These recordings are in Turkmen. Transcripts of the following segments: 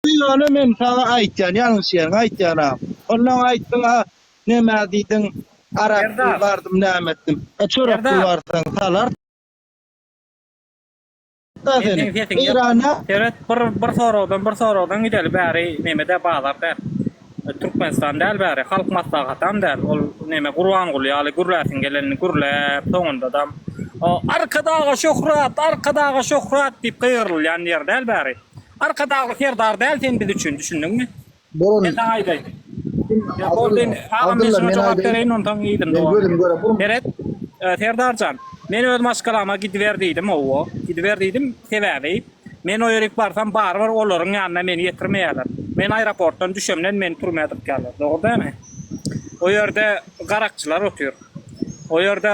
Ýöne men saňa aýtýan, ýalňyş ýeriňi aýtýan agam. Onnoň aýtdyň a neme diýdiň, arakly Serdar. bardym näme etdim. E çörekli Serdar. barsaň salar da Men seni. seň sesiňi Eýrana Seret bir bir soragdan bir soragdan gideli bäri nemede bazar däl. Türkmenistan däl bäri halk maslahatam däl. Ol neme Gurbanguly ýaly gürläsiň gelenini gürläp soňundadam Arkadaga şöhrat, Arkadaga şöhrat diýip gygyrylýan ýer däl bäri. Arkadagly Serdar däl sen biz üçin düşündiňmi? Bolan Men saňa aýdaýyn. Ýa boldy indi. Agam men Abdylla şuňa men jogap aýdaýyn. bereýin onsoň yzyny Men dowam gözüm et. göre bu Seret, e, Serdarjan, men öz maşgalama gidiber diýdim, hawa, gidiber diýdim, sebäbi men o ýerik barsam barybir olaryň ýanyna meni ýetirmeýärler. Men aeroportdan düşemden meni türmä dykýarlar. Dogry dälmi? O ýerde garakçylar otyr. O ýerde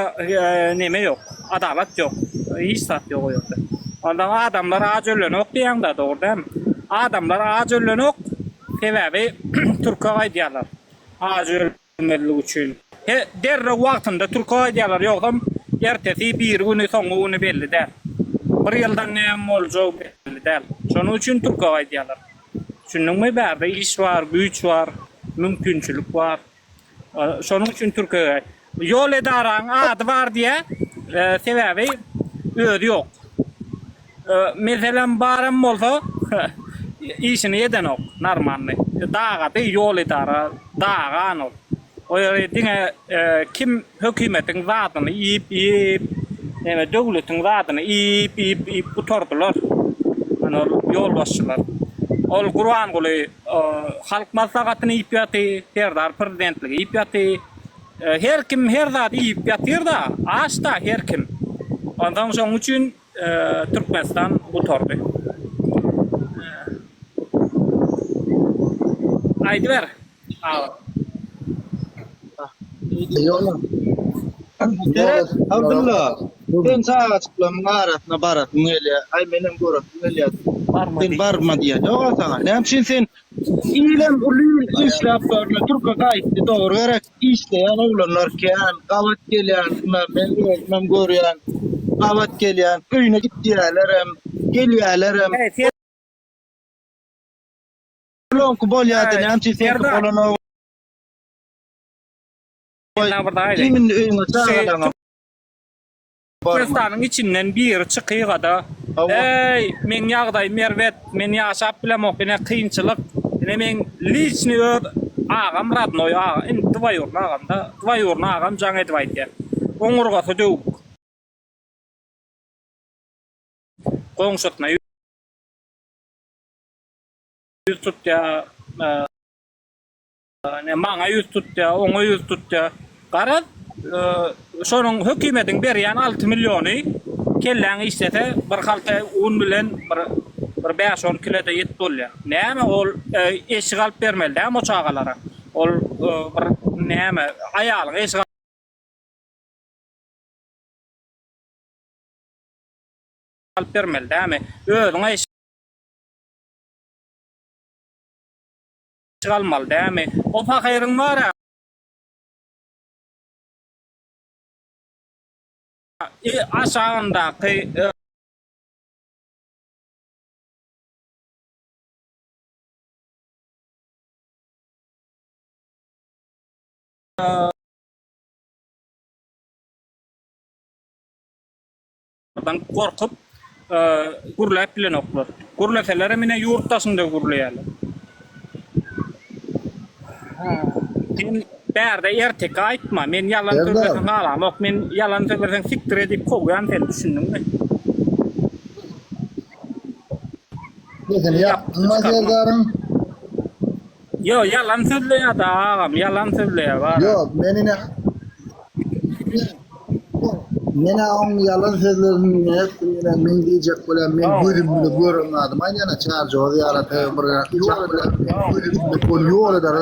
neme ýok, adalat ýok, hiç zat ýok o ýerde. Ondan adamlar aç ölenok diýýäň-dä, dogry dälmi? Adamlar aç ölenok, sebäbi türke gaýdýarlar aç ölmezlik üçin. He, derrew wagtynda türke gaýdýarlar, ýogsam ertesi, biri güni, soňky güni belli däl. Bir ýyldan näme boljagy belli däl. Şonuň üçin türke gaýdýarlar. Düşündiňmi? Bärde iş bar, güýç bar, mümkinçilik bar. Şonuň üçin türkege ýol edaraň ady bar diýä, sebäbi özi ýok. Meselem baram bolsa işini edenok narmanny. Dagady ýol edara dagan ol. O ýeri diňe kim hökümetiň zadyny iýip iýip neme döwletiň zadyny iýip iýip iýip gutardylar. Ol ýolbaşçylar. Ol Gurbanguly Halk maslahatyny iýip ýaty, Serdar prezidentligi iýip ýaty. Her kim her zady iýip ýatyr-da, aç-da her kim. Onsoň şoň üçin Türkmenistan gutardy. Aýdyber, aga. Seret, Abdylla, sen çagajyklarymyň arasyna barasym gelýär. Aý, menem göresim gelýär. Sen barma diýen ýog-a saňa. Näme üçin sen ilem uly il işläp görme, türke gaýtdy, dogry gerek. Işleýän oglanlar kän, gabat gelýän, men özümem görýän, gabat gelýän, öýüne git diýýärlerem, gelýärlerem. Olaňky bolýar-da, näme üçin seňki bolanok? Kim indi öýüňe çagalaňa barma. Türkmenistanyň içinden biri çykyga-da, Eý, meň ýagdaýym erbet, men ýaşap bilemok, ine kynçylyk, ine meň liçnyý öz agam radnoý aga, indi dwaýurny agam-da, dwaýurny agam jaň edip aýdýar. Oňurgasy döwük. Goňşusyna ýüz tutýar. Ne maňa ýüz tutýar, oňa ýüz tutýar. Garaz, şonuň hökümetiň berýän 6 milliony kelläň işlese, bir halta un bilen bir bir bäş-on kile-de et bolýar. Näme ol eşik alyp bermeli dämi o çagalara? Ol bir näme, aýalyňa eşik alyp bermeli dämi? Özüňe eşik almaly dämi? O pahyryň bar-a aşagyndaky gorkup gürläp bilenoklar. Gürleselerem ine ýurt daşynda gürleýärler. Sen bärde erteki aýtma. Men ýalan sözleseň halamok. Men ýalan sözleseň sikdir edip kowýan seni düşündiňmi? Sesini ýapdyňma Serdaryň? Ýok, ýalan sözleýär-de agam, ýalan sözleýär bar. Ýok, men ine Men-ä oň ýalan sözlerini nätdim ine men diýjek bolýan men gözüm bile gören zadym aýdýan-a çarjowa zyýarata bir ýol eder ol ýol eder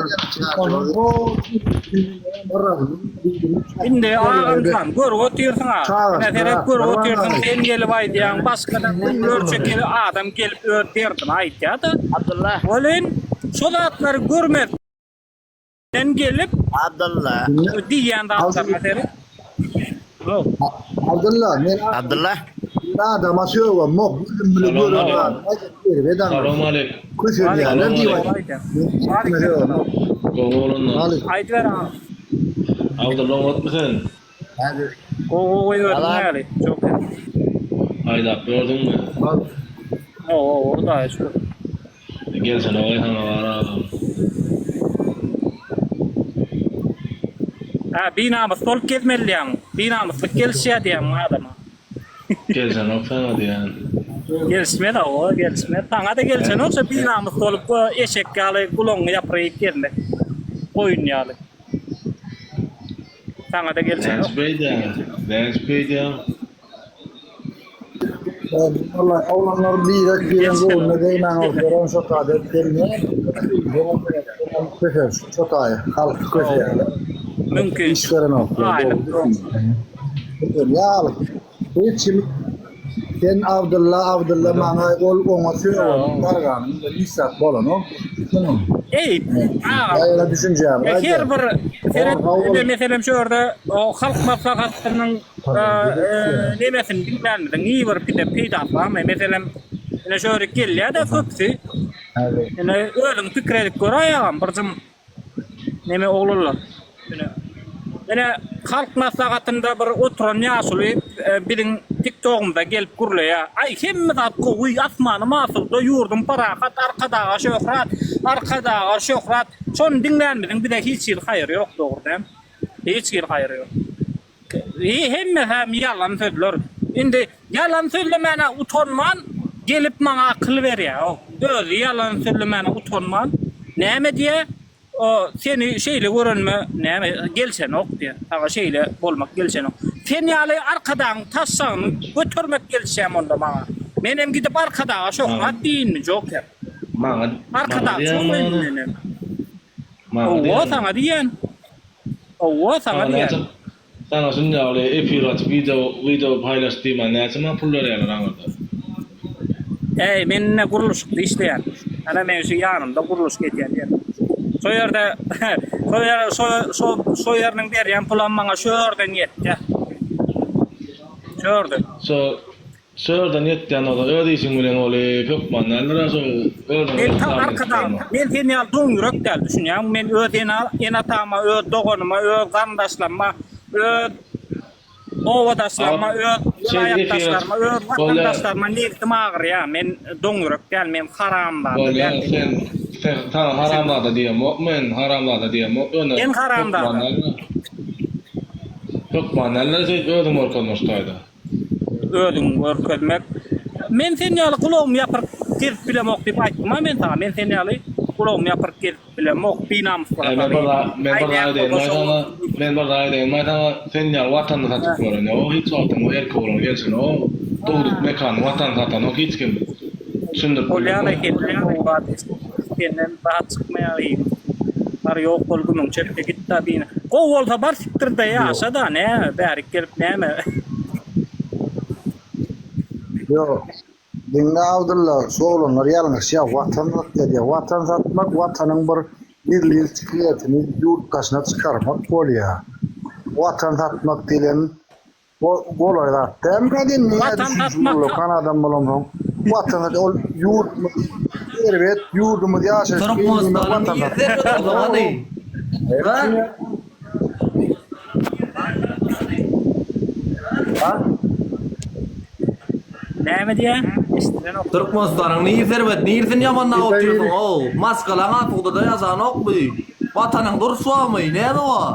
Indi agamjan görüp otyrsyň-a. Ine seret görüp otyrsyň sen gelip aýdýaň başga-da müňlerçe adam gelip öz derdini aýdýa-da. Abdylla. Welin şo zatlary görmezden gelip Abdylla. diýýän zatlaryna seret. Abdylla men Abdylla. Adama sögemmok, gözüm bile Salam gören aleýkum. zadymy aýdýan, erbet Salam aňyrsy. aleýkum. Kösenýärler Salam diýip aleýkum. aýdýan. Men hiç kime sögemok. Gowy oglanlar. Aleýkum. Aýdyber agam. Abdylla oňatmy sen? Häzir. Gowy gowy özüň Salam. ýaly. Joker. Aýlap gördüňmi? Hawa, Hudaýa şükür. Gelsene goý saňa bar agam. Hä, binamys bolup gezmeli diýýäň. Binamyslyk gelişýär diýýäň adama. Gelsenok saňa diýýän. Gelişmez hawa, gelişmez. Saňa-da gelişenok şo binamys bolup eşek ýaly gulagyňy ýapyryp gezmek. Goýun ýaly. Saňa-da gelişenok. Näçe beýdýäň? Näçe beýdýäň? Vallahi oglanlar birek birin göwnüne degmäň oturan şo taýda gelmeýär. Köser şo taýy halk köserler. Mümkin. Iş berenok. Ýaly. Hiç kim sen Abdylla Abdylla maňa ol oňa sögüp garganyň hiç zat bolanok. Eý, agam. Ýa düşünjäm. Her bir seret meselem şu ýerde halk maslahatynyň nemesini diňlänimiziň iyi bir bize peýdasy barmy? Meselem, ine şu ýere gelýär-de köpüsi. Ine özüň pikir edip göräý agam, birjim neme oglanlar. Ine, ine halk maslahatynda bir oturan ýaşuly biziň TikTogymyza gelip gürleýär. Aý hemme zat gowy, asmanym asuda, ýurdum parahat, Arkadaga şöhrat, Arkadaga şöhrat. Şony diňlänimiziň bize hiç hili haýry ýok dogry däl. Hiç hili haýry ýok. Hemme hem ýalan sözler. Indi ýalan sözlemäne utanman gelip maňa akyl berýär. O özi ýalan sözlemäne utanman näme diýýär? O seni şeýle görenime näme gelşenok diýýär. Saňa şeýle bolmak gelşenok. Sen ýaly arkadagyň taşşagyny götermek gelişýär onda maňa. Menem gidip arkadaga şöhrat diýinmi joker. Maňa Arkadag diýýäňmi çok ony? menem. Maňa Hawa diýýäňmi? saňa diýýän. Hawa saňa Saňa diýýän. näçe Saňa şuny ýaly efir açyp wideo wideo paýlaş diýmän näçe maňa pul berýärler aňyrda? Äý men ine gurluşykda işleýän. Ana meň şu ýanymda gurluşyk edýän ýer. Şo ýerde şo ýer şo şo şo ýeriniň berýän pulam maňa şo ýerden ýetýär. Şo ýerden. Şo Şu ýerden ýetýän bolsa öz işiň bilen bolup hökman däldir-ä şo özüňe Men bir ta plan arkadag edip men sen ýaly doňýürek däl düşünýäňmi men öz ene ene-atama öz doganyma öz garyndaşlaryma öz obadaşlaryma Abi, öz şeýle efir welaýatdaşlaryma öz bolýar. watandaşlaryma nebsim agyrýar men doňýürek däl men haramzada Bolýar däl sen sen saňa haramzada diýemok men haramzada diýemok ýöne Sen haramzada. hökman däldir. Hökman däldir şeýdip özüňi görkezmek şu taýda. Özüňi görkezmek. Men sen ýaly gulagymy ýapyryp gezip bilemok diýip aýtdym-a men saňa. Men sen ýaly gulagymy ýapyryp gezip bilemok, binamyslara Men bir zat, men bir zat Aý, aýdaýyn näme saňa, men bir zat aýdaýyn saňa, sen ýaly watanyny satyp gören ýok, hiç wagtam o erkek bolan gelsin o dogduk mekanyny, watanyny satanok hiç kim. Düşündirip Bolýar-a bildim. senden gowy zat senden zat çykmaýar iýip. Bar ýok bol gümüň çekde git-da bina. Gowy bolsa bar sikdir-de ýaşa-da näme bärik gelip näme. Ýok. Diňle Abdylla, şu oglanlar ýalňyşýar, watan satýar diýýär. Watan satmak watanyň bir gizlin sekretini ýurt daşyna çykarmak bolýar. Watan satmak diýlen golaý zat dälmi diýen näme Watan düşünjim satmak ullakan adam bolamsoň. Watan sat ol ýurdumyz erbet, ýurdumyz ýaşaýyş diýmek Türkmenistanyň watan niresi satmak. erbet o zaman eý? Ha? Ha? Näme diýýä? Eşdilenok. Türkmenistanyň niresi erbet? Niresini ýamanlap otyrsyň ow? Maşgalaň asuda-da ýaşanokmy? Watanyň durşy barmy? Näme bar?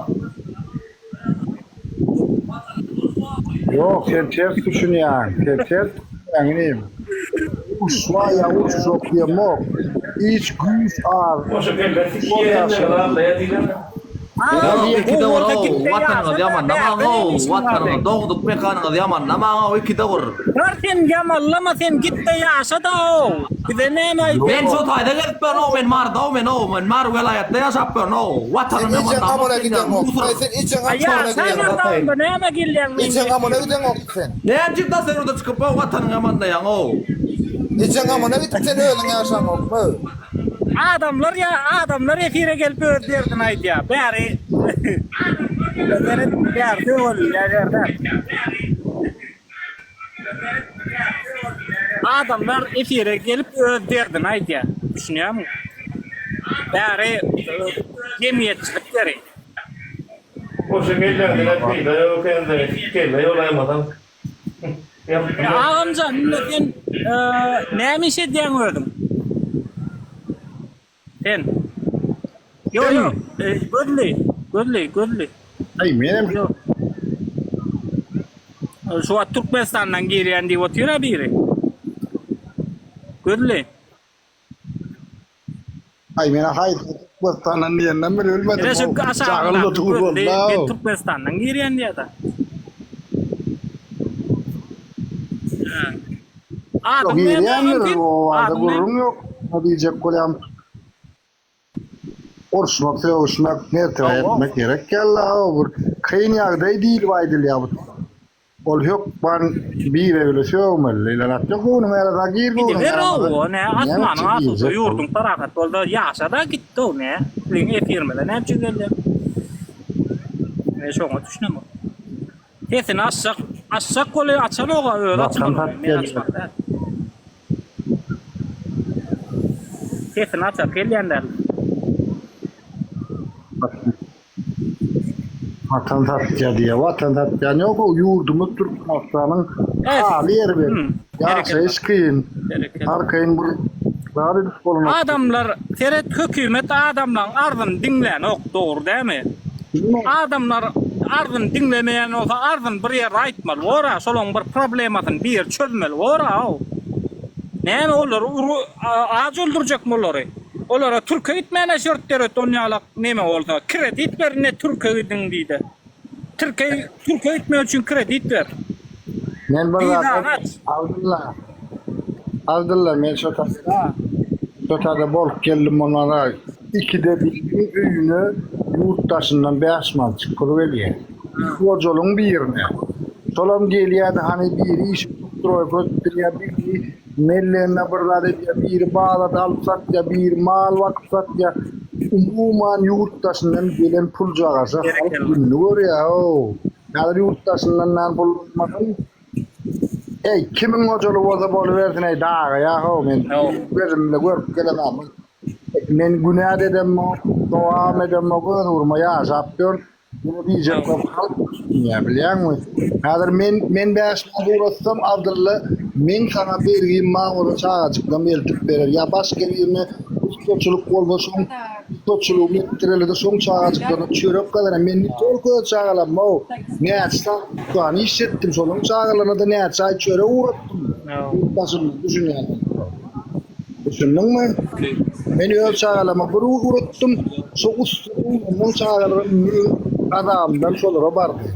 Ýok, sen ters düşünýäň. Sen ters düşünýäň inim. Uruş bar ýa uruş ýok diýemok. Iç güýç az. Ýok, ikide bir ow, watanyňyzy ýamanlamaň-ow, watanyňyzy, dogduk mekanyňyzy ýamanlamaň-ow, ikide bir. Bar sen ýamanlama sen gitde ýaşa-da-ow. Bize näme aýdýaň? Men şo taýda gezip ýörün-ow, men Maryda-ow men-ow, men Mary welaýatda ýaşap ýörün-ow. Watanym Sen ejeň ýamanlamok gamyna sen ýaly gideňok. musur. Aý sen ejeň Aý gamyna ýaşa gideňok. ýerde onda näme gelýäň meň Ejeň gamyna gideňok sen. Näme üçin daşary ýurda çykyp-ow watanyňy ýamanlaýaň-ow? Ejeň gamyna gidip sen özüň ýaşaňokmy? Adamlar ýa adamlar efire gelip öz derdini aýdýar. Bäri Seret bäri sögülýär ýerde. Adamlar efire gelip öz derdini aýdýar. Düşünýärmiň? Bäri jemgyýetçilik ýeri. Goşa kelläňden peýda ýok ekende kelle ýolaýmasaň. Agamjan indi sen näme iş edýäň özüň? Sen. Ýok ýok. Gözli, gözli, gözli. Aý menem Ýok. Şu wagt Türkmenistandan girýän diýip otyr-a biri. Gözli. Aý men haýsy Türkmenistandan diýenden bir bilmedim. Ine şu Çagylda aşagyndaky dur gözli boldy. men Türkmenistandan girýän diýýär-de. Ýok Adyň näme agam girýändir sen? o barada Adyň näme? gürrüň ýok. Ne diýjek bolýan uruşmak, sögüşmek, mertebe Hawa. etmek gerek ýaly o bir kyn ýagdaý diýlip aýdylýar bu. Ol hökman bire-bire sögmeli. Ilat ýok göwnüňe ýarasa gir göwnüňe Gidiber ýaramasa owo nä näme asmanyň üçin asuda girjek ol. ýurduň parahat bolsa ýaşada gitdow nä biziň efirimize näme üçin gelýäň. Men şoňa düşünemok. Sesini açjak açjak bolýa açanoga özi Watan açmaly satyp men gelýär. açmaly däl. Sesini açar gelýän däl. Watan satýar diýýär. Watan satýan ýok, o ýurdumyz Türkmenistanyň Evet. haly erbet. Hmm. Ýaşaýyş kyn. Berekella. Arkaýyn bir zat edip bolanok. Adamlar seret hökümet adamlaň arzyny diňlänok dogry dämi? Adamlar arzyny diňlemeýän bolsa arzyny bir ýerde aýtmaly bora şolaň bir problemasyny biri çözmeli bora ow. Näme olary uru aç öldürjekmi olary? Olara türke gitmäne şert döret onýalak neme bolsa kredit ber ine türke gidiň diýde. Türke türke gitmek üçin kredit ber. Men bir zat Wizany aç. Abdylla. Abdylla men şo taýda şo taýda bolup geldim onlara ikide biriniň öýüne ýurt daşyndan bäş manatjyk pul gelýär. Iki gojalyň birine. Şolam gelýärdi hany biri işi stroýka ötdürýär biri Melleginde bir zat edýär, biri bazarda alyp satýar, biri mal bakyp satýar. Umuman ýurt daşyndan gelen puljagaza halk gününi görýär-ow. Häzir ýurt daşyndan näme pul bolmasyn? Eý, kimiň hojalygy bolsa bolubersin-eý, dagaýa-how, men gözüm bilen görüp gelen adamym. Men günä-de edemok, dogam edemok, öz ugruma ýaşap ýörün. Muny diýjek bolup halk düşünýär, bilýäňmi? Häzir men men bäşmä ugratsam Abdylla meň saňa bergim bar bolsa çagajyklam eltip berer ýa başga birine ussaçylyk bolsa şoň ussaçylygyny etdirelide şoň çagajyklaryna çörek gazanar. Men ne tolko öz çagalarym-ow näçe sany ussany işletdim şolaryň çagalaryna-da näçe aý çörek ugratdym. Ýurtdaşym düşünýän. Düşündiňmi? Men öz çagalaryma bir ugratdym, şo ussa oglanyň çagalary meň azabymdan şolara bardy.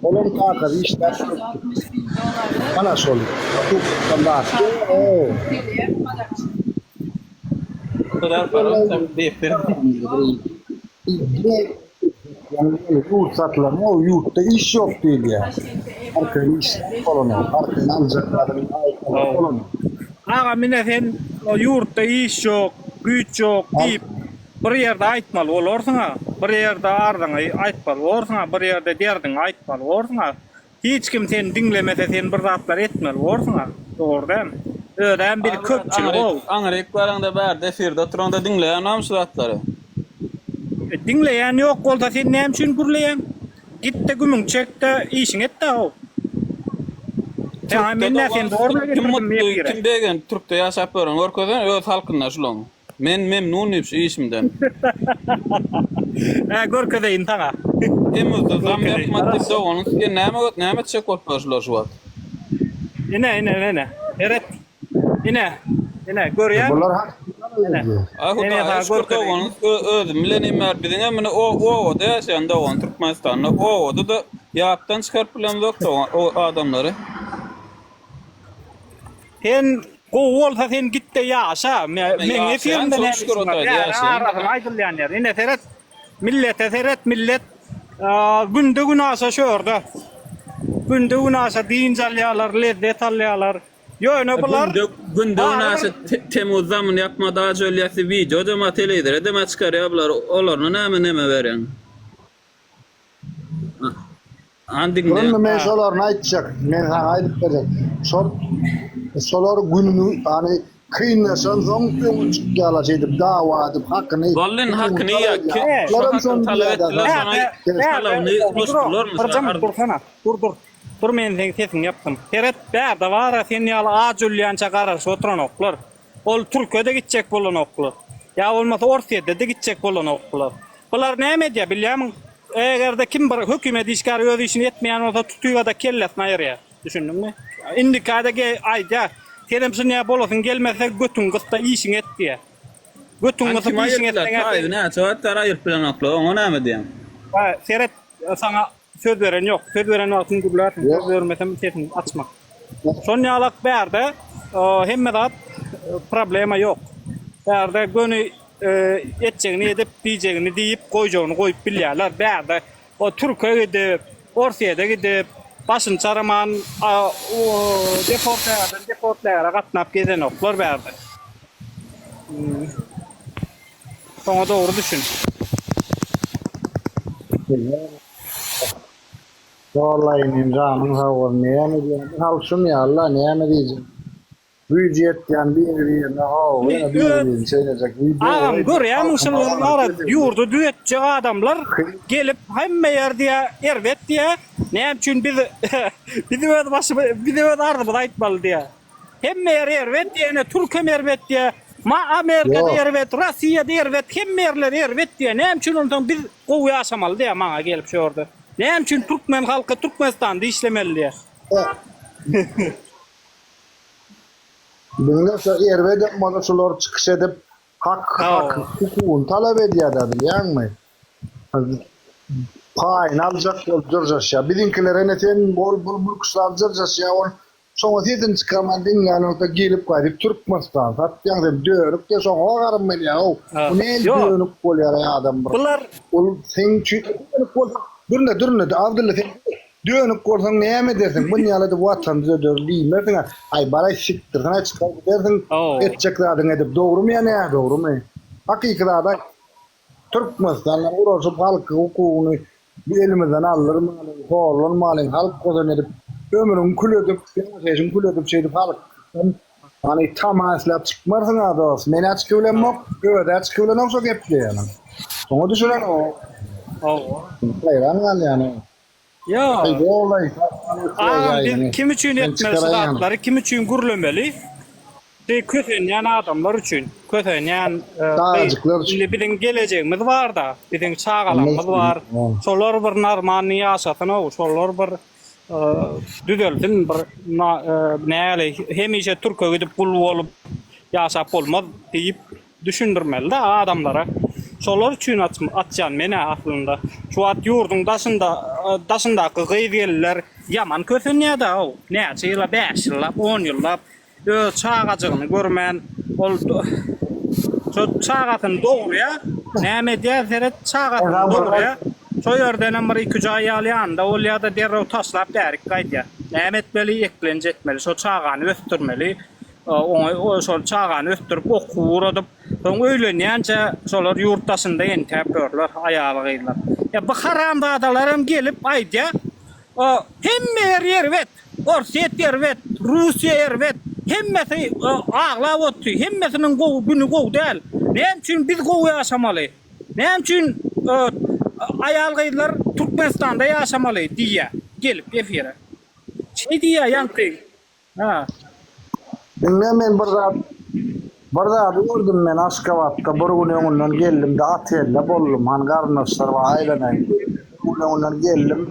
Olaň kakasy işläp ýördi. Mana şol. Hukukdan zat ýok. Ýurt satylanok, ýurtda iş ýok diýilýär. Arkaýyn işläp bolanok, arkaýyn aljak zadyňy alyp bolanok. Agam ine sen ýurtda iş ýok, güýç ýok diýip bir ýerde aýtmaly bolarsyňa, bir ýerde arzyňy aýtmaly borsuňa, bir ýerde derdiňi aýtmaly borsuňa. Hiç kim seni diňlemese sen bir zatlar etmeli borsuňa. Dogry dälmi? Özem biz köpçülik-ow. Aňryk baraňda bärde efirde oturaňda diňleýänokmy şu zatlary? Diňleýän ýok bolsa sen näme üçin gürleýäň? Git-de gümüňi çek-de işiňi et-dä-ow. Saňa men nä seni zorla Kim getirdim mutly, efire. kim begenip türkde ýaşap ýören görkezene öz halkynda şulaň. Men memnun diýip şu işimden. Hä görkezeýin saňa. Temmuzda zam ýapmady diýip doganyň siken näme näme etjek bolup ýör şular şu wagt. Ine ine ine. Seret. Ine. Ine görýäňmi? Bular hakynda Ine. Aý hudaýa şükür doganyň özüm bilen emär biziň hem ine obada ýaşaýan dogan Türkmenistanda obada-da ýatdan çykaryp bilemzok dogan o adamlary. Sen gowy bolsa sen gitde ýaşa. Meň efirimde näme işiň bar? Bäri arasyna aýdylýan ýer. Ine seret. Millete seret millet günde günaşa şörde. Günde günaşa dynç alýarlar, lezzet alýarlar. Ýöne bular Günde günde günaşa Temuz zamyny ýapmady aç ölýäsi wideo dema telewizora dema çykarýar bular olaryna näme neme berýäň. Han diňle. Indi men şolaryny aýtjak. Men saňa aýdyp berjek. Şol. Şolar gününi hani kynlaşansoň öňe çykýarlar şeýdip dawa edip hakyny Wallin hakyny ýa ki şo hakyny talap etdiler şoňa talabyny goşdularmy Bir jam dursana. Dur dur. Dur men seň sesiňi ýapdym. Seret bärde bara sen ýaly aç ölýänçä garaşyp oturanoklar. Ol Türkiýede gitjek bolanoklar. Ýa bolmasa Orsýetde-de gitjek bolanoklar. Bular näme edýär bilýärmiň? Egerde kim bir hökümet işgäri öz işini etmeýän bolsa tutýa-da kellesini aýyrýar. Düşündiňmi? Indikade ge aýdýar. Senem şunýa bolasyň gelmese götüňi gysda işiňi et diýýär. Götüňi Hani gysyp kim işiňi aýyrdylar? etseň Taýyby näçe wagt bäri aýyryp bilenoklar. Oňa näme diýýäň? Ha, seret saňa söz beren ýok. Söz beren wagtyň gürlärsiň. Söz bermesem sesiňi açma. Şon ýalak bärde hemme zat problema ýok. Bärde göni etjegini edip, diýjegini diýip, goýjagyny goýup bilýärler. Bärde o türke gidip, Orsýede gidip, başyny çaraman deportlägerden deportlägere gatnap gezenoklar bärde. Şoňa dogry düşün. Wallahi inim janyň sag bolsun näme diýýän halşym ýaly näme diýjek güýji ýetýän biri birine how ýene biri birini çeýnejek Agam görýämiň şul ara ýurdy düzetjek adamlar gelip hemme ýer diýä erbet diýä näme üçin biz biz öz başymy biz öz arzymyzy aýtmaly diýä hemme ýer erbet diýä ene türkem erbet diýä ma amerikada erbet rossiýada erbet hemme ýerler erbet diýä näme üçin onsoň biz gowy ýaşamaly diýä maňa gelip şu ýerde. Näme üçin türkmen halky Türkmenistanda işlemeli diýýär. Diňle şo erbedem bolsa şular çykyş edip hak hak hukugyny talap edýärda bilýäňmi? Paýyny aljak bolup jyrjaşýar. Biziňkiler ene sen bol bul mülküşlap jyrjaşýar ol Şoňa sesini çykarman diňlänokda gelip gaýdyp Türkmenistan satýaň sen dönük diýe şoňa garym gelýär-ow. Bu nähili dönük bolýar-aý adam bir. Bular Ol seň üçin dönük bolsa dürne dürne Abdylla sen dönük bolsaň näme edersiň bu ýaly edip watan düzeder diýmersiň-ä. Aý baraý sikdirsin-aý çykar gidersiň etjek zadyňy edip dogrumy ýa nädogrumy? Hakyky zady aýt. Türkmenistanda guraşyp halky hukugyny elimizden aldyrmalyň, horlanmalyň, halk gozan edip, ömrüňi kül edip, ýaşaýşyňy kül edip şeýdip halkdan hany tama isläp çykmarsyň-a dost. Men-ä çykybilemok, öz-ä çykybilenok şo gepleýäniň. Şoňa düşünenok. Hawa. Haýran galýan. Ýok. Aý doly. Agam biz kim üçin etmeli şu zatlary kim üçin gürlemeli? Şeý kösenýän adamlar üçin. Kösenýän Çagajyklar üçin. Indi biziň gelejegimiz barda, biziň çagalarymyz bar. Şolar bir normalny ýaşasyn-ow, şolar bir düzelsin bir näli hemişe türke gidip gul bolup ýaşap bolmaz diýip Düşündirmeli-dä adamlara. Şolar üçin açýan men-ä aslynda. Şu wagt ýurduň daşynda daşyndaky gyz-gelinler ýaman kösenýär-dä-ow. Näçe ýyla, bäş ýyllap, on ýyllap öz çagajygyny görmän, ol şo çagasyny dogurýar. Näme edýär, seret, çagasyny dogurýar. Şo ýerdenem bir iki-üç aý ýaly ýanynda bolýar-da, derrew taşlap bärik gaýdýar. Näme etmeli, eklenç etmeli, şo çagany ösdürmeli. Oňa şol çagany ösdürip okuw ugradyp, soň öýlenýänçä şolar ýurt daşynda entäp ýörler, aýaly-gyzlar. Ýa bu haramzadalaram gelip aýdýar, hemme ýer erbet, Orsýet erbet, Russiýa erbet, hemmesi aglap otyr, hemmesiniň gowy güni gowy däl. Näme üçin biz gowy ýaşamaly? Näme üçin aýal-gyzlar Türkmenistanda ýaşamaly diýýär gelip efire. Şeý diýýär ýaňky Ha. Diňle men bir zat bir zady gördüm men Aşgabatda bir gün öňünden geldimde otelde boldum han garyndaşlar bar aýlanaýyn diýip bir gün öňünden geldim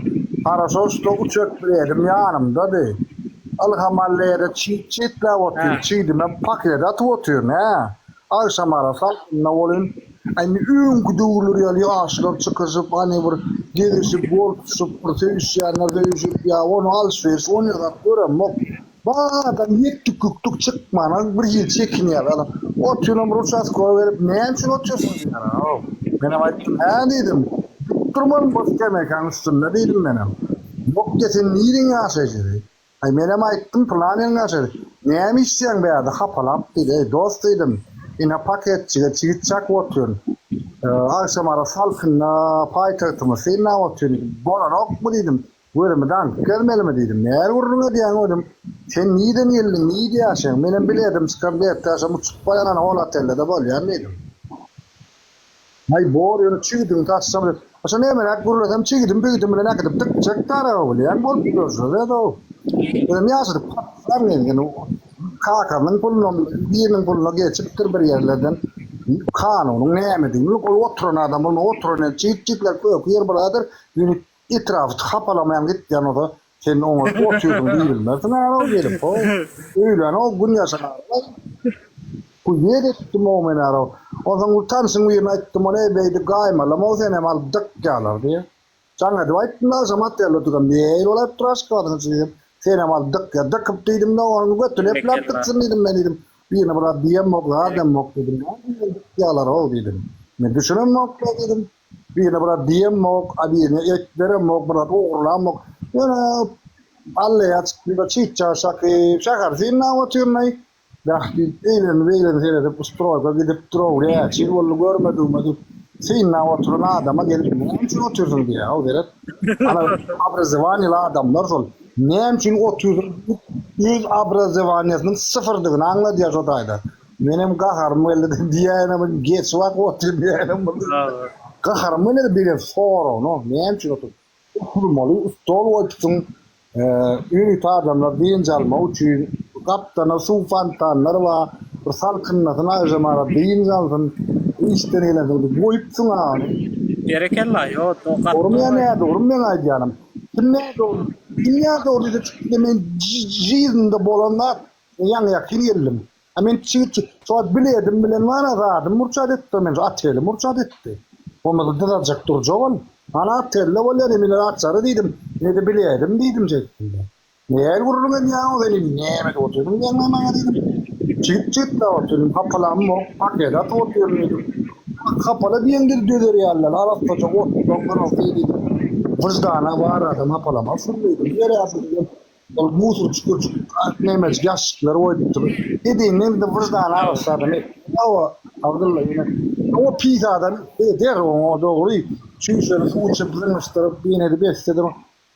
haraşo şto uçak biledim ýanymdady Ylham alleýada çiýt çiýtläp otyr çiýdime paket atyp otyr nä agşamara salkynda bolyn Indi öňki döwürler ýaly ýaşlar çykyşyp hany bir gezişip gol tutuşyp bir söýüşýänler söýüşip ýa ony alyş-beriş ony zat göremok. Badam ýetdik-ýükdük çykmana bir hili çekinýär. Adam otyrynam bir uçastkowa gelip näme üçin otyrsyň diýýär. Menem aýtdym hä diýdim. Dik durmalyň bu skemekaň üstünde diýdim menem. Ýok diýýär sen niriň ýaşaýjysy? Aý menem aýtdym pylan ýeriň aşyry. Näme içýäň bärde hapalap diýdi. Eý dost diýdim. Ine paketjige çigit çakyp otyryn. Agşamara salkynda paýtagtymyzy synlap otyryn diýdim. Bolanokmy diýdim. Gözümi daňyp gezmelimi diýdim. Näl gürrüň edýäň özüm. Sen nirden geldiň, nirde ýaşaýaň? Menem biledim çykan berdi agşam uçup barýan ana hol otelde-de bolýan diýdim. Aý bor ýöne çigidiňi taşlam diýip. Şo nemeräk gürlesem çigidim bigidim bilen äkidip dykjak daraga bilýän bolup ýörşüňiz-ow. Özem ýaşadyp patyşam gelgin. Kakasynyň puluna, biriniň puluna geçipdir bir ýerlerden. Kanunyň nämedigini ol oturan adam bolma oturan ýeri çigit-çigitler köki ýer bir ýöne etrapy hapalamaýan gitýän bolsa sen oňa otyrsyň diýibilmersiň ara gelip ho. Öýlän o gün ýaşan adam. Bu ýer etdim o men ara. Onsoň bir tanşyň birine aýtdym ony eý beýdip gaýmalama senem alyp dykýarlar diýip. Jaň edip aýtdym agşam otelde otursam nähili bolaýypdyr Aşgabadyň içi diýsem, senem alyp dykýar. Dykyp diýdim-de onuň götüni epläp dykjyn diýdim men diýdim. Birine bir zat diýemok, zademok diýdim. Näme diýmeli dykýarlar-ow diýdim. Men düşünemok-la diýdim. Birine bir zat diýemok, a birine et beremok, bir zat ogurlamok. Ýöne alleýa çykdym-da çyt-çat şakyp, şäheri synlap otyryn-aý. Bäh diýip, eýleni-beýleni seredip, stroýka gidipdir-ow, näçe ýyl boldy görmedigime diýip, synlap oturan adama gelip, näme üçin otyrsyň diýýär-ow, seret. Ana, obrazowaniýeli adamlar şol. Näme üçin otyrsyň diýip, öz obrazowaniýasynyň syfyrdygyny aňladýar şo taýda. Menem gaharym geldi diýäýenem, geç wagt otyr diýäýenem boldy. Gaharym geldi beren soragyna, näme üçin otyr? Oturmaly stol goýupsyň, ýörite adamlar dynç almak üçin, gapdalynda suw fontanlary bar, bir salkynlasyn agşamara dynç alsyn, işden gelensoň diýip goýupsyň a ony. Berekella, ýo, gaty Dogrumy ýa dogry. nädogrymy meň aýdýanym? Kim nädogry, kim nädogry diýse çykyp men žiznde bolan zat, ýaňy ýakyn geldim. A men çigit şo wagt biledim bilen bar-a zadym murçat etdi men şu oteli murçat etdi. Bolmasa dyzajak durjak ol. Ana otelde bolýar indi men açary diýdim. Ine-de biledim diýdim şeýtdim. Näl gürrüň edýäň sen indi näme edip otyrsyň diýýäň men maňa diýdim. Çigit çigitläp otyryn hapalamok paket atyp otyryn diýdim. Hapala diýeňde dözer ýaly däl arassaja otlaň gyrasy diýdim. Wyždana bar adam hapalamazsyň diýdim. Ýöräp diýdim. Ol musor çükurjyk nemejik ýaşşyklar goýupdyr. Edeýinden de wyždany arassa adam Hawa, Abdylla ýöne o pis adam eder oňa dogry. Çüýşeli suw içip zyňyşdyryp ýene-de bessede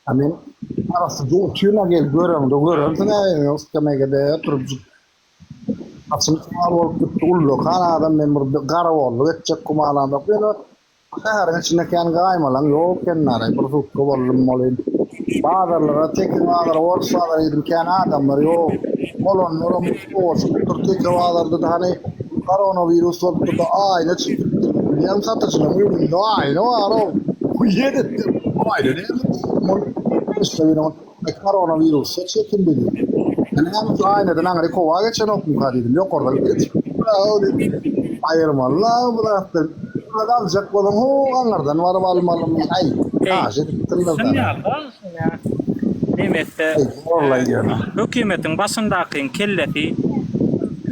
A men arassa otyryn-a gel göreňde görersiň-ä skamegede oturyp Saçym çal bolup gitdi ullakan adam men bir garagolluk etjek gümanam ýok ýöne Şäheriň içinde kän gaýmalaň ýok eken-daraý, bir sutka boldum welin. Bazarlara, teke bazara, orus bazara girdim, kän adamlar ýok. Bolanlaram owaşypdyr, teke bazarda-da hany koronawirus bolupdyr-da, aýna çykypdyr. Bilýäňmi, satyjylaryň öňünde aýna bar-ow. Bu ýer etdi, aýna näme diýdim ol. Başga biri ol, Koronawirusda çekildi diýdi. Näme üçin aýnadan aňry howa geçenokmyka diýdim, ýokardan geçip. Aýyrmaly-la bu zatdan. Zat aljak bolsaň, ho, aňyrdan baryp almalymy? Aý, haýyş edipdirler Şun sana. ýaly-da, şun ýa. Nemesde Aý, zorlaý ýöne. hökümetiň başyndakyň kellesi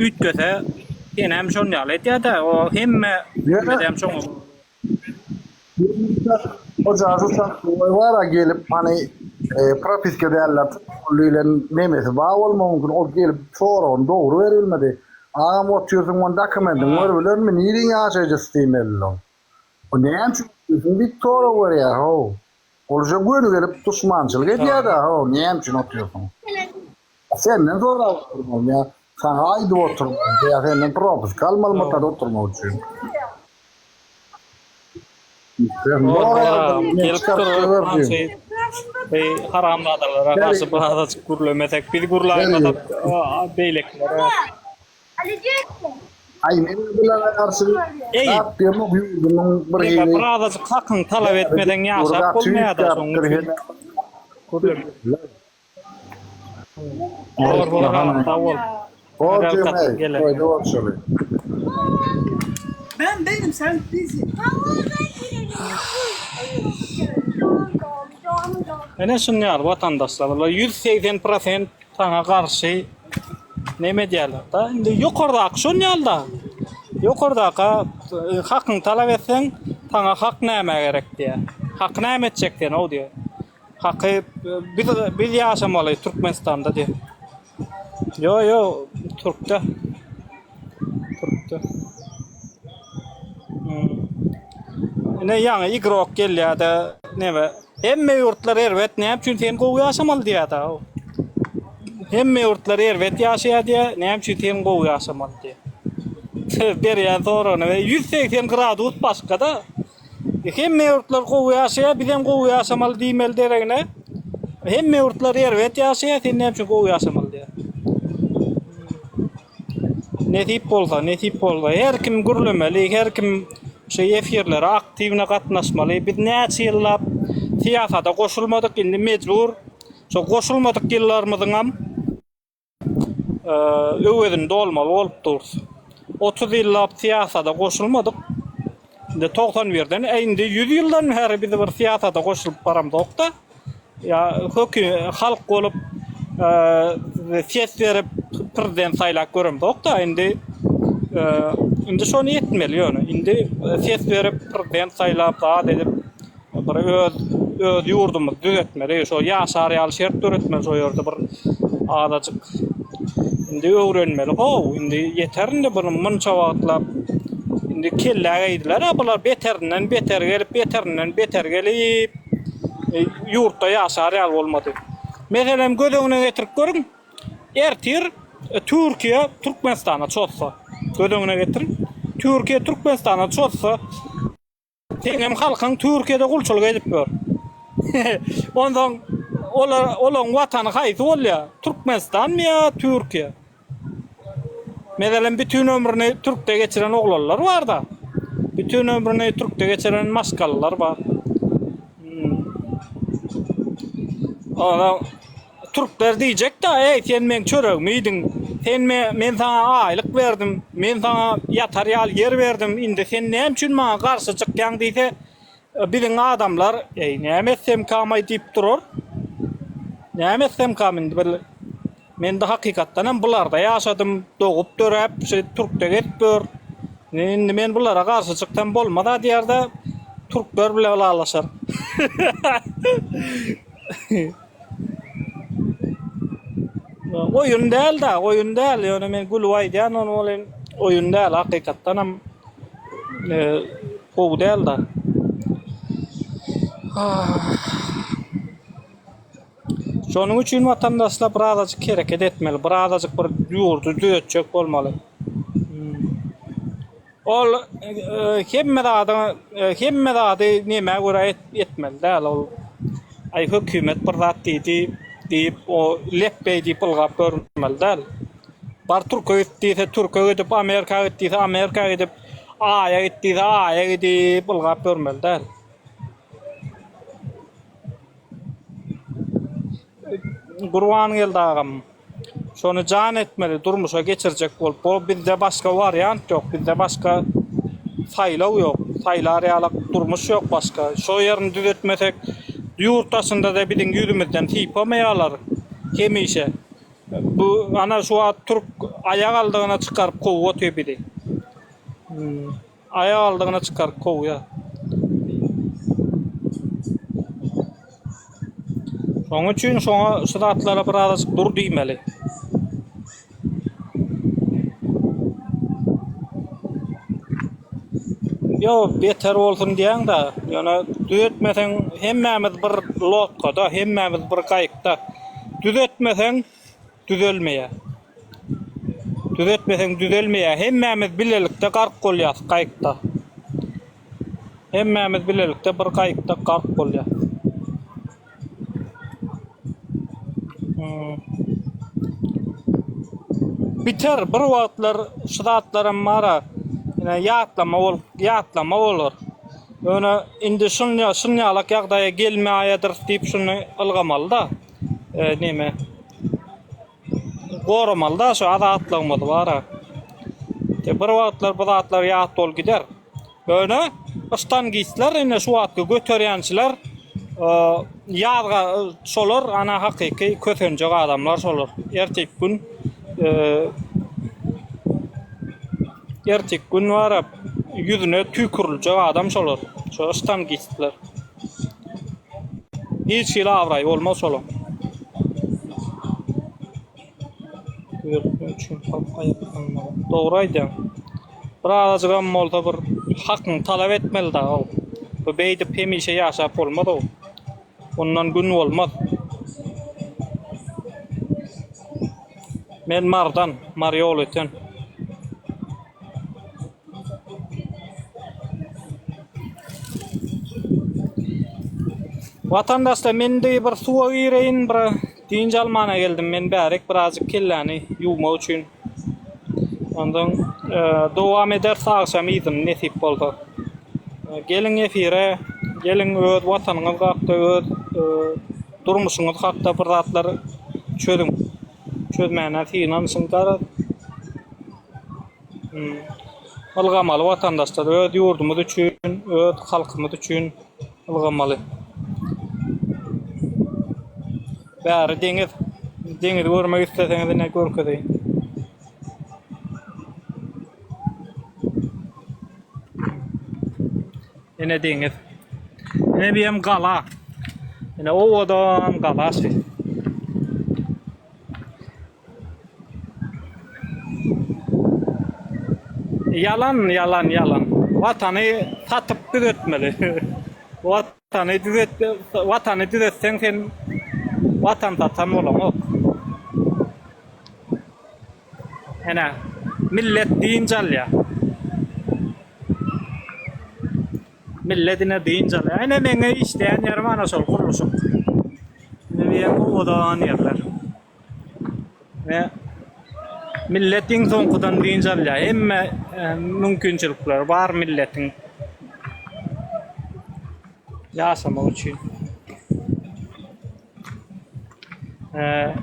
üýtgese, senem şon ýaly edýär-dä. O hemme Ýöne hemmedem şoňa Hoja şu çarçuwa bar-a gelip hany propiska däldir diýlen nemesi bar bolmagy mümkin ol gelip soragyny dogry beribilmedi. Agam otyrsyň ony dokumentiňi görübilermi niriň ýaşaýjysy diýmeli oň. O näme üçin otyrsyň diýip sorag berýär how. Ol uje göni gelip duşmançylyk edýär-dä how näme üçin otyrsyň. Senden sorap oturmaly ýa saňa aýdyp oturmaly ýa senden propiska almaly matada oturmak üçin. Gelip dur haramzadalara garşy birazajyk gürlemesek, biz gürläýmesek beýlekilere. Aý men bulara garşy zat diýemok ýurdumyň bir hili. Birazajyk hakyňy talap etmeseň ýaşap bolmaýada şonuň üçin. Bor bor agam sag bol. Bor Jemay, toýda bolşaly. Ben benim sen bizi. Ene şun ýaly watandaşlar bular 180 prosent saňa garşy neme edýärler da. Indi ýokardaky şon ýaly da. Ýokardaka e, hakyňy talap etseň, saňa hak nämä gerek diýýär. Haky näme etjek sen o diýýär. Haky biz biz ýaşamaly Türkmenistanda diýip. Ýo ýo Türkde. Türkde. Hmm. Ine ýaňy igrok gelýär-de neme. Hemme ýurtlar erbet, näme üçin sen gowy ýaşamaly diýýär-de. Hemme ýurtlar erbet ýaşaýar diýýär, näme üçin sen gowy ýaşamaly diýýär. Berýän soragyna we 180 gradus başga-da. Hemme ýurtlar gowy ýaşaýar, bizem gowy ýaşamaly diýmeli deregine, hemme ýurtlar erbet ýaşaýar, sen näme üçin gowy ýaşamaly diýýär. Nesip bolsa, nesip bolsa her kim gürlemeli, her kim şu efirlere aktiwne gatnaşmaly. Biz näçe ýyllap syýasata goşulmadyk, indi mejbur şo goşulmadyk ýyllarymyzyňam öwezini dolmaly bolup durus. 30 ýyllap syýasata goşulmadyk. Indi 91-den, e indi 100 ýyldan bäri biz bir syýasata goşulyp baramzok-da. Ýa hökü halk bolup ses berip prezident saýlap göremzok-da indi indi şony etmeli ýöne indi ses berip prezident saýlap zat edip bir öz öz ýurdumyzy düzetmeli şo ýaşar ýaly şert döretmeli şo ýerde bir azajyk indi öwrenmeli how indi ýeter indi bir munça wagtlap indi kellä geýdiler-ä bular beterinden beter gelip beterinden beter gelip ýurtda ýaşar ýaly bolmady. Meselem, göz öňüne getirip görüň, ertir Türkiýe Türkmenistana çozsa, göz öňüne getiriň, Türkiýe Türkmenistana çozsa, seňem halkyň Türkiýede gulçulyk edip ýör. Onsoň olar olaň watany haýsy bolýar? Türkmenistanmy ýa Türkiýe? Meselem, bütin ömrüni türkde geçiren oglanlar bar-da. Bütin ömrüni türkde geçiren maşgalalar bar. Hmm. Ona türkler diýjek-de, "Eý, sen meň çöregimi iýdiň. Sen me, men saňa aýlyk berdim. Men saňa ýatar ýaly ýer berdim. Indi sen näme üçin maňa garşy çykýaň?" diýse, biziň adamlar, "Eý, näme etsemkam-aý" diýip durar. Näme etsemkam indi bir Mende hakykatdanam bularda ýaşadym, dogup döräp şu türkde gezip ýör. Indi men bulara garşy çyksam bolmaz-a diýerde türkler bile ylalaşar. Oýun däl-de, oýun däl, ýöne men gülüp aýdýan ony welin oýun däl, hakykatdanam gowy däl-de. Şonuň üçin watandaşlar birazajyk hereket etmeli, birazajyk bir ýurdy düzetjek bolmaly. Ol hemme zady hemme zady nämä görä etmeli däl ol. Aý hökümet bir zat diýdi diýip o lepbeý diýip ylgap görmeli däl. Bar türke git diýse türke gidip, Amerika git diýse Amerika gidip, Aýa git diýse Aýa gidip ylgap görmeli däl. Gurbangeldi agam, şony jan etmeli durmuşa geçirjek bolup, bu bizde başga wariant ýok, bizde başga saýlaw ýok, saýlar ýalak durmuş ýok başga. Şo ýerini düzetmesek, ýurt daşynda-da biziň ýüzümizden sypamaýarlar hemişe. Bu ana şu wagt türk aýak aldygyna çykaryp kowup otyr bizi. Aýak aldygyna çykaryp kowýar. Şonuň üçin şoňa şu zatlara bir azajyk dur diýmeli. Ýok, beter bolsun diýäň-de, ýöne düzetmeseň hemmämiz bir lodkada, hemmämiz bir gaýykda. Düzetmeseň düzelmeýär. Düzetmeseň düzelmeýär. Hemmämiz bilelikde gark bolýas gaýykda. Hemmämiz bilelikde bir gaýykda gark bolýas. Hmm. Biter bir wagtlar şu zatlaram bara ine ýatlama bolup ýatlama bolar. Ýöne indi şun şun ýalak ýagdaýa gelmäýedir diýip şuny ylgamaly-da. E, neme? Goramaly-da şu azatlygymyzy bar-a. Bir wagtlar bu zatlar ýat bolup gider. Ýöne ştangistler ine şu wagtky göterýänçiler ýazga şolar ana hakyky kösenjek adamlar şolar. Erteki gün erteki gün bar-a ýüzüne tüýküriljek adam şolar. Şo ştangistler. Hiç hili abraý bolmaz şolaň. Düzeltmek üçin halk aýaklanmaly. Dogry aýdýaň. Bir azajygam bolsa bir hakyňy talap etmeli dagy. Bu beýdip hemişe ýaşap bolmaz-ow. Ondan gün bolmaz. Men Marydan, Mary Ýolöten. Watandaşlar men indi bir suwa gireýin, bir dynç almana geldim. Men bärik birazjyk kelläni ýuwmak üçin. Ondan dowam ederis agşam yzyny nesip bolsa. Geliň efire, geliň öz watanyňyz hakda, öz durmuşyňyz hakda bir zatlar çözüň. Çözmäne synanyşyň garaz. Ylgamaly watandaşlar öz ýurdumyz üçin, öz halkymyz üçin ylgamaly. Bäri deňiz. Deňizi görmek isleseňiz ine görkezeýin. Ine deňiz. Ine bir hem gala. Ine owadan gala şu. Ýalan, ýalan, ýalan. Watany satyp düzetmeli. Watany düzet, watany düzetseň sen watan satan bolaňok. Ene, millet dynç alýar. Millet ine dynç alýar. Ine meňe işleýän ýerim ana şol gurluşyk. Ine bu ýer owadan ýerler. We millet iň soňkudan dynç alýar. Hemme e, mümkinçilikleri bar milletiň ýaşamak üçin. E,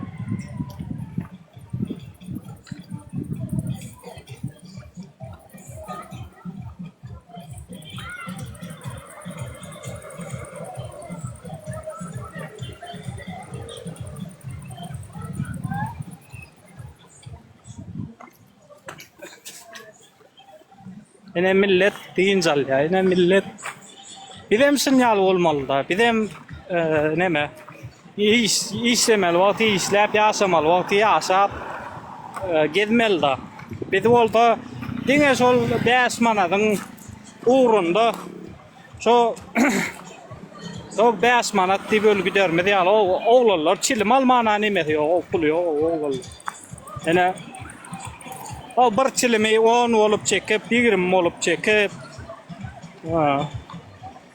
Ine millet dynç alýar. Ine millet Bizem şun ýaly bolmalyda. Bizem e, neme iş işlemeli wagty işläp, ýaşamaly wagty ýaşap e, gezmelida. Biz bolsa diňe şol 5 manadyň ugrunda Şo şo 5 manat diýip öl gidermiz ýaly oglanlar çilim almana nemesi ýok, o puly ýok o oglanlar. Ene o bir çilimi 10 bolup çekip, 20 bolup çekip. Ha.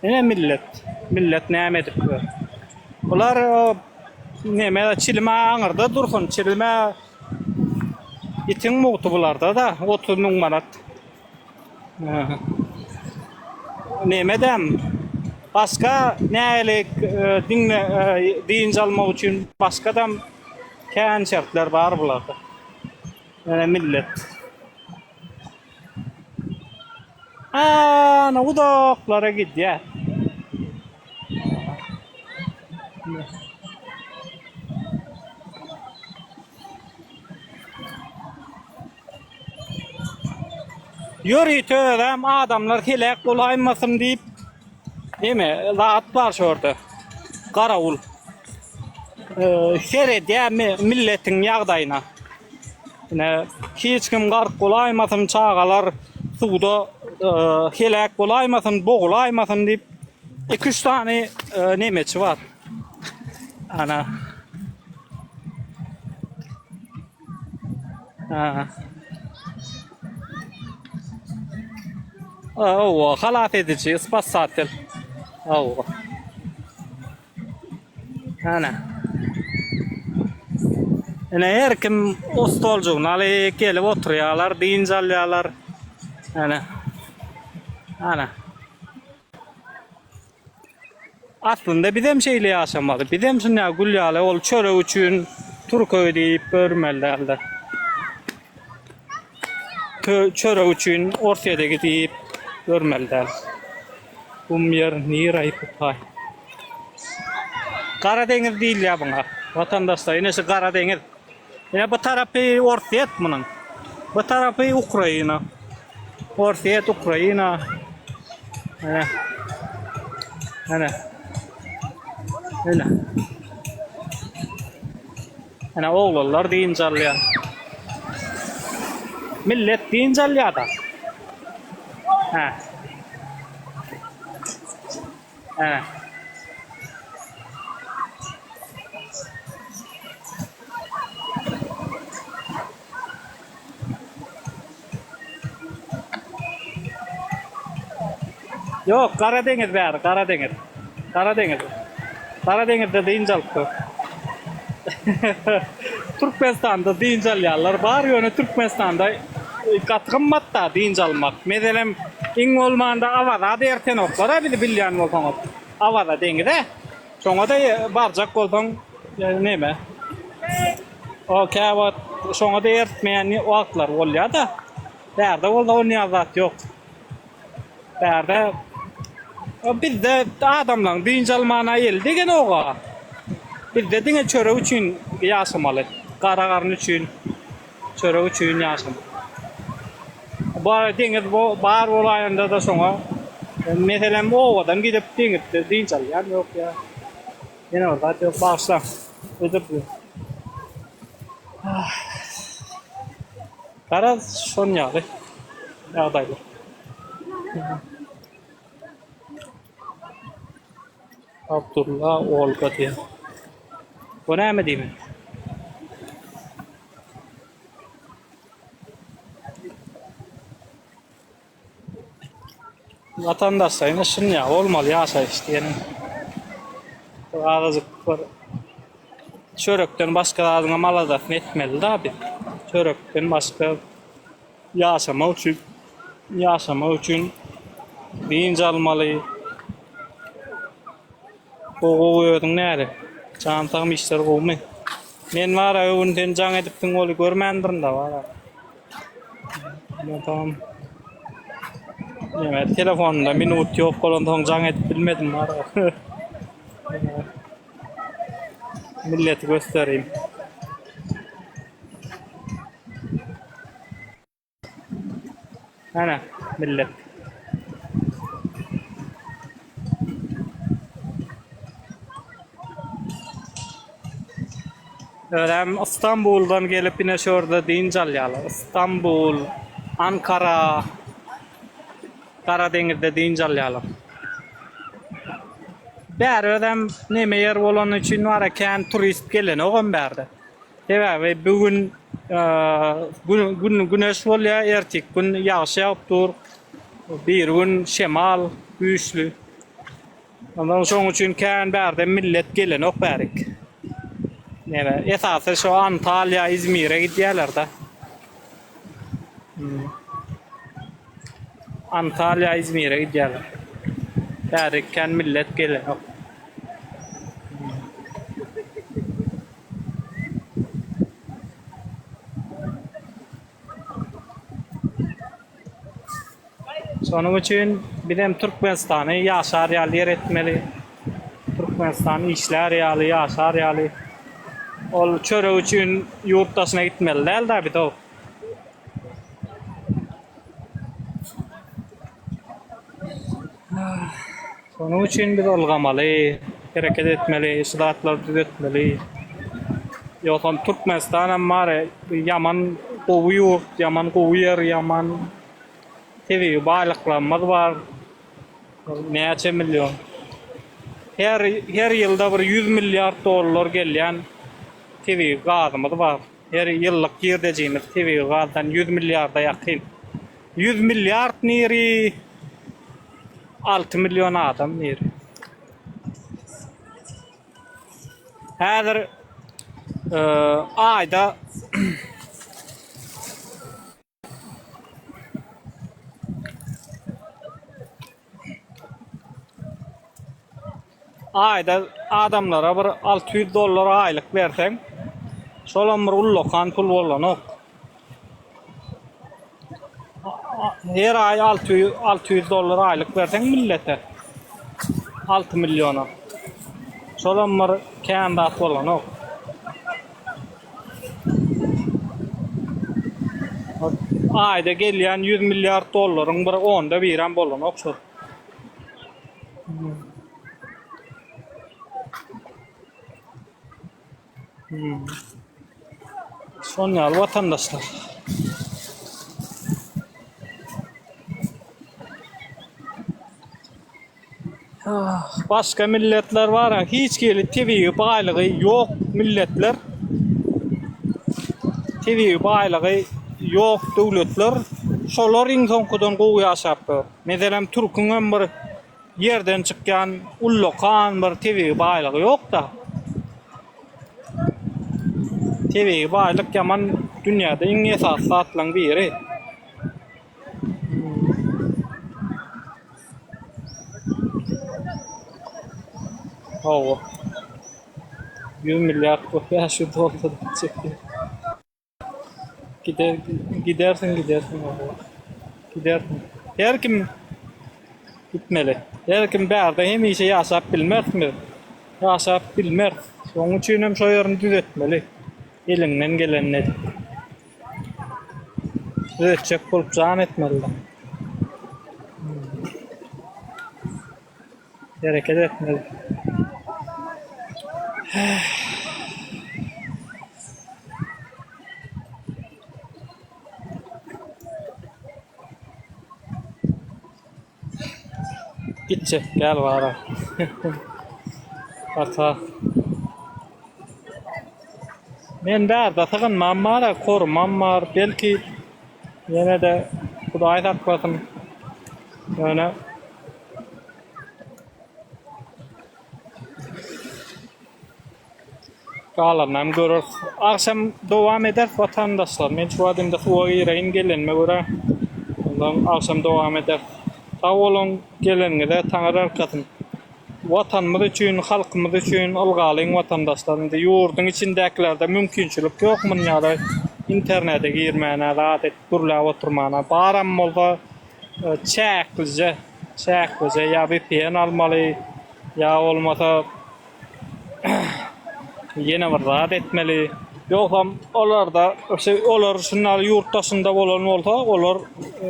Ene millet, millet näme edip ýör? Bular o neme çilime aňyrda dursun, çilime itiň mugty bularda da 30 müň manat. Nemedem başga nälik diňle dynç almak üçin başgadam kän şertler bar bularda. Ýöne millet. Ana uzaklara gidýär. Ýörite özem adamlar heläk bolaýmasyn diýip neme zat bar şorda. Garawul. Seredýär milletiň ýagdaýyna. Ine hiç kim gark bolaýmasyn, çagalar suwda heläk bolaýmasyn, bogulaýmasyn diýip 2-3 sany nemeçi bar. Ana. Ha. Hawa, halas ediji, spasatel. Hawa. Ana. Ine her kim o stoljugyny alyp gelip oturýarlar, dynç alýarlar. Ana. Ana. Aslynda bizem şeýle ýaşamaly. Bizem şunda gül ýaly ol çörek üçin türke diýip görmeli däldir. Çörek üçin Orsýede gidip görmeli däl. Gum ýer niraý putaý. Gara deňiz diýilýär buňa. Watandaşlar ine şu Gara deňiz. Ine bu tarapy Orsýet munuň. Bu tarapy Ukraina. Orsýet, Ukraina. Ene. Ene. Ene. Ene oglanlar dynç alýar. Millet dynç alýar da. Hä. Hä. Ýok, Gara deňiz bäri, Gara deňiz. Gara deňiz. Gara deňizde dynç alyp gör. Türkmenistanda dynç alýanlar bar, ýöne Türkmenistanda gaty gymmat-da dynç almak. Meselem, iň bolmanda Awaza-da ertenoklar-a bizi bilýän bolsaňyz. Awaza deňize. Şoňa-da barjak bolsaň neme. O käwagt şoňa-da ertmeýän wagtlar bolýar-da. Bärde bolsa onýa zat ýok. Bärde bizde adamlaryň dynç almana eli degenok-a. Bizde diňe çörek üçin ýaşamaly. Gara garyn üçin, çörek üçin ýaşamaly. Bu deňiz bar bolaýanda-da şoňa meselem obadan gidip deňizde dynç alýan ýok ýa. Ýene bir zat ýok, bagyşlaň. Özür dilerim. Garaz şon ýaly ýagdaýlar. Abdulla Olga diýen. Bu näme diýmek? Watandaşlaryň şun ýaly bolmaly ýaşaýyş diýeniň. Azajyk bir çörekden başga zadyňam aladasyny etmeli-da biz. Çörekden başga ýaşamak üçin ýaşamak üçin dynç almaly. Gowy gowy özüň näle? Jan sagmy işler gowumy? Men bara öwün sen jaň edipsiň oly görmändirin-da bara. Tamam. Neme telefonda minut ýok bolansoň jaň edip bilmedim bara. Milleti göstereyim. Ana millet. Özem Istanbuldan gelip ine şu ýerde dynç alýarlar. Istanbul, Ankara, Garadeňizde dynç alýarlar. Bäri özem neme ýer bolany üçin bara kän turist gelenogam bärde. Sebäbi bu gün gün güneş bolýar, ertik gün ýagyş ýagyp dur. Bir gün şemal güýçli. Ondan şoň üçin kän bärde millet gelenok bärik. Neme, esasy şo Antalýa, Izmire gidýärler-de. Hmm. Antalýa, Izmire gidýärler. Bärik kän millet gelenok. Şonuň üçin bizem Türkmenistany ýaşar ýaly ýer etmeli. Türkmenistan işlär ýaly, ýaşar ýaly. Ol çörek üçin ýurt daşyna gitmeli däl-dä biz-ow. Şonuň üçin biz ylgamaly, hereket etmeli, şu zatlary düzetmeli. Ýogsam Türkmenistanam bar, ýaman gowy ýurt, ýaman gowy ýer, ýaman tebigy baýlyklarymyz bar. Näçe million. Her her ýylda bir 100 milliard dollar gelýän tebigy gazymyz bar. Her ýyllyk girdejimiz tebigy gazdan 100 milliarda ýakyn. 100 milliard niri 6 million adam niri. Häzir e, aýda aýda adamlara bir 600 dollar aýlyk berseň, şolam bir ullakan pul bolanok. Her aý 600 600 dollar aýlyk berseň millete 6 milliona. Şolam bir kän zat bolanok. Aýda gelýän 100 milliard dollaryň bir onda birem bolanok şol. Hmm. Şon ýaly watandaşlar. Ah, başga milletler bar, hiç hili tebigy baýlygy ýok milletler. Tebigy baýlygy ýok döwletler. Şolar iň soňkudan gowy ýaşap ýör. Meselem, türküň hem bir. ýerden çykýan ullakan bir tebigy baýlygy ýok-da. Tebigy baýlyk ýaman dünýäde iň esasy zatlaryň biri. Hawa. 100 milliard 500 dollar çekdi. Gider, gidersiň, gidersiň hawa. Gidersiň. Her kim gitmeli. Her kim bärde hemişe ýaşap bilmersmi? Ýaşap bilmeris. Şonuň üçin hem şo ýerini düzetmeli. Eliňden gelenini edip. Düzetjek bolup jan etmeli. Hereket etmeli. Gitjek gel bara. Ata. Men bärde sygynmam bar, korumam bar. Belki ýene-de Hudaý saklasyn. Ýöne Galanyny hem göreris. Agşam dowam ederis watandaşlar. Men şu wagt indi suwa gireýin gelenime görä. Ondan agşam dowam ederis. Sag boluň geleniňize Taňry ýalkasyn. Watanymyz üçin, halkymyz üçin ylgalyň watandaşlar. Indi ýurduň içindäkilerde mümkinçilik ýok munýaly internete girmäne, zat edip gürläp oturmana. Baram bolsa çäklije, çäklije ýa VPN almaly, ýa bolmasa Ýene bir zat etmeli. Ýogsam olarda olar şundan ýurt daşynda bolan bolsa, olar e,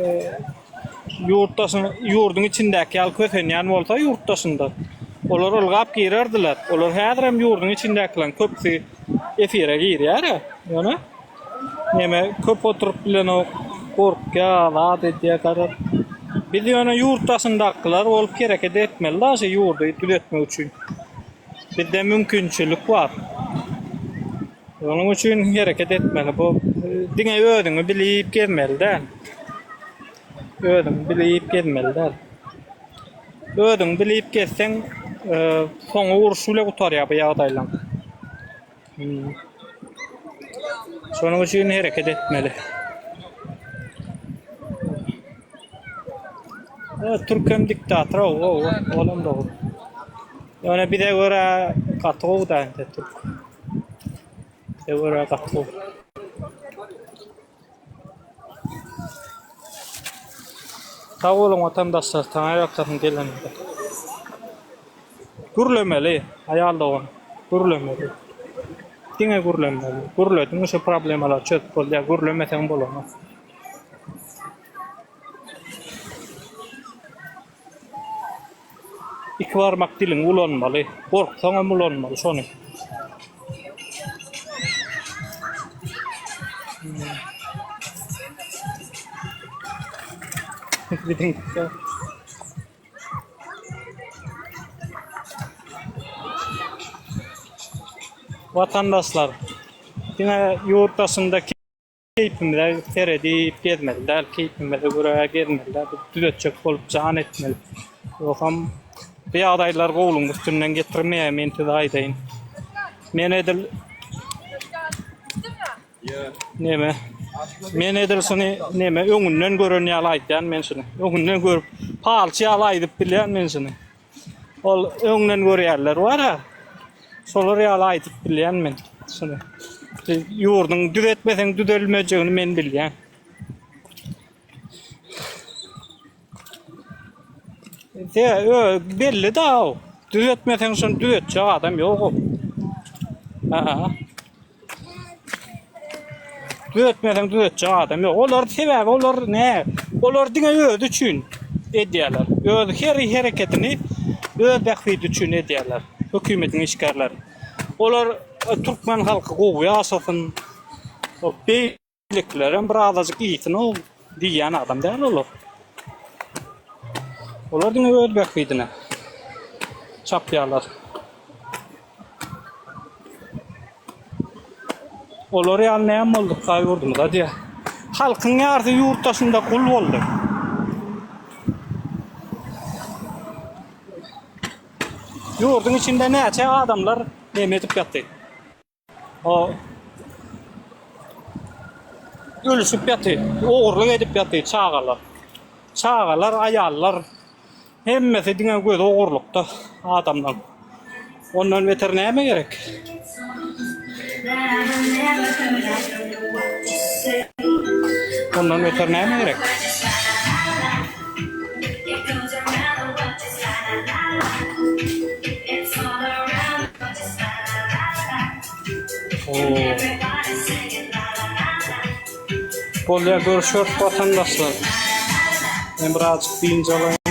ýurt daşyny ýurduň içindäki ýaly kösenýän bolsa ýurt daşynda. Olar ylgap girerdiler. Olar häzir hem ýurduň içindäkileriň köpüsi efire girýär. Ýöne neme köp oturyp bilenok, gorkýar, zat edýär, garaz. Biz ýöne ýurt daşyndakylar bolup hereket etmeli daşy ýurdy düzetmek üçin. Bizde mümkinçilik bar. Onuň üçin hereket etmeli. Bu diňe özüňi bilip gezmeli däl. Özüňi bilip gezmeli däl. Özüňi bilip gezseň, e, soňy uruş bile gutarýar bu ýagdaýlaň. Hmm. Şonuň üçin hereket etmeli. Evet, Türk hem diktator, o, o, olam dogry. Ýöne bize görä gaty gowy da indi Türk. Bize görä gaty gowy. Sag boluň watandaşlar, taňa ýalkasyn geleniňize. Gürlemeli, aýal dogan, gürlemeli. Diňe gürlemeli. Gürlediň şu problemalary çözüp bolýar, gürlemeseň bolanok. Iki barmak diliňi ulanmaly. Gorksaňam ulanmaly şony. Watandaşlar, diňe ýurt daşynda Keýpimize seredip gezmeli däl, keýpimize görä gezmeli däl, biz düzetjek bolup jan etmeli. Ýogsam bu ýagdaýlar gowulygyň üstünden getirmeýär, men size aýdaýyn. Men edil Neme? Men edil şuny neme öňünden gören ýaly aýdýan men şuny. Öňünden görüp, palçy ýaly aýdyp bilýän men şuny. Ol öňden görýärler bar-a. Şolar ýaly aýdyp bilýän men şuny. Ýurduň düzetmeseň düzelmejegini men bilýän. De, ö, belli da o. Düzetmeseň şony düzetjek adam ýok o. Ha. Düzetmeseň düzetjek adam ýok. Olar sebäbi olar ne? Olar diňe özi üçin edýärler. Öz her hereketini öz bähbidi üçin edýärler. Hökümetiň işgärleri. Olar e, türkmen halky gowy ýaşasyn. Beýlekilerem bir azajyk iýsin ol diýýän adam däl olar. Olar diňe öz bähbidine çapýarlar. Olar ýaly näme boldukka ýurdumyza diýýär. Halkyň ýarysy ýurt daşynda gul boldy. Ýurduň içinde näçe adamlar neme edip ýaty. O ölüşip ýaty, ogurlyk edip ýaty çagalar. Çagalar, aýallar hemmesi diňe gözi ogurlykda adamlaň. Ondan beter näme gerek? Ondan beter näme gerek? Bolýar görüşeris watandaşlar. Men birazjyk dynç alaýyn.